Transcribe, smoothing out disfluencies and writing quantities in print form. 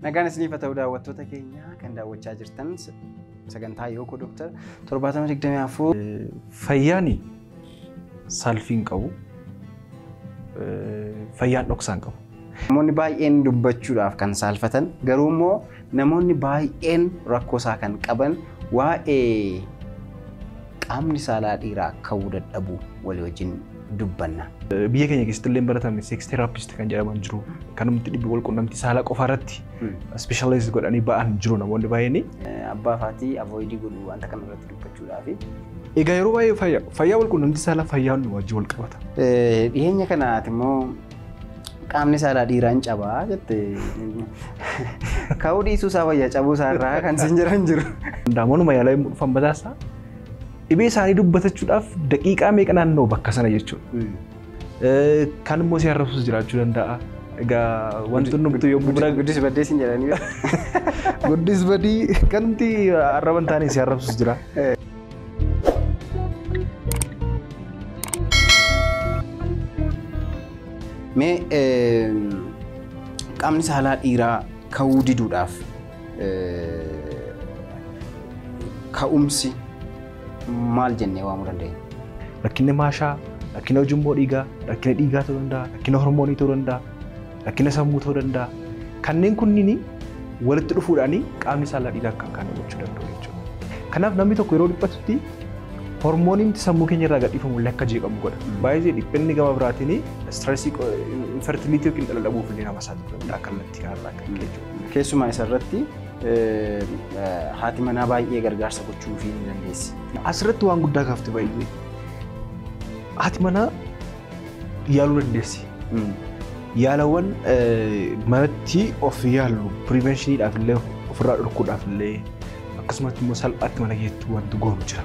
Nagaan isiniif haa ta'u daawwattoota keenya kan daawwachaa jirtan sagantaa Yookoo Dooktar 7024. Fayyaan saalfii hin qabu. Fayyaan dhoksaa hin qabu. Namoonni baay'een dubbachuudhaaf kan saalfatan garuu immoo namoonni baay'een rakkoo isaa kan qaban waa'ee qaamni saalaa dhiiraa ka'uu dadhabuu walii wajjin dubbanna. Biyya keenya keessatti illee baratame sex therapist kan jedhaman jiru. Kanumti dhibbi wal quunnamtii saalaa qofa irratti specialize godhanii ba'an jiru namoonni baay'een. Abbaa faatii avoidii godhu wanta kana irratti dubbachuudhaafi. Egaa yeroo baay'ee fayyaa wal quunnamtii saalaa fayyaa hundumaa wajjin wal qabata. Dhiyeenya kanaati immoo qaamni saalaa dhiiraan cabaa jette. Ka'uu dhiisuu isaa wayya cabuu isaa irraa kan sin jiran jiru. Manuma yaalaa yommuu dhufan mataasaa dhibee isaanii dubbatachuudhaaf daqiiqaa meeqa naannoo bakka sana jechuudha. Kan immoo si arrabsus jiraachuu danda'a. Egaa wanti hundumtuu yommuu bira Guddis baddee sin jedhanii. Guddis badii kanumti arraba hin taane si arrabsus jira. Mee qaamni saalaa dhiiraa ka'uu diduudhaaf ka'umsi maal jennee waamuu dandeenya? Rakkinni maashaa, rakkina ujummoo dhiigaa, rakkina dhiigaa ta'uu danda'a, rakkina hormoonii ta'uu danda'a, rakkina sammuu ta'uu danda'a. Kanneen kunniin walitti dhufuudhaan qaamni saalaa dhiiraa akka hin kaane gochuu danda'u jechuudha. Kanaaf namni tokko yeroo dhiphatutti hormooniin sammuu keenya irraa gadhiifamu illee akka jeeqamu godha. Baay'ee dhiphinni gama biraatiin stressii infertiliitii yookiin dhala dhabuuf illee nama saaxiluu danda'a kallattii kanarraa akka jechuudha. Keessumaa isarratti haati manaa baay'ee gargaarsa gochuufii ni dandeessi. Asirratti waan guddaa kaafte baay'ee. Haati manaa yaaluu dandeessi. Yaalawwan manatti of yaallu piriivenshiiniidhaaf illee ofirraa dhorkuudhaaf illee akkasumas immoo salphaatti mana keessatti wanti goonu jira.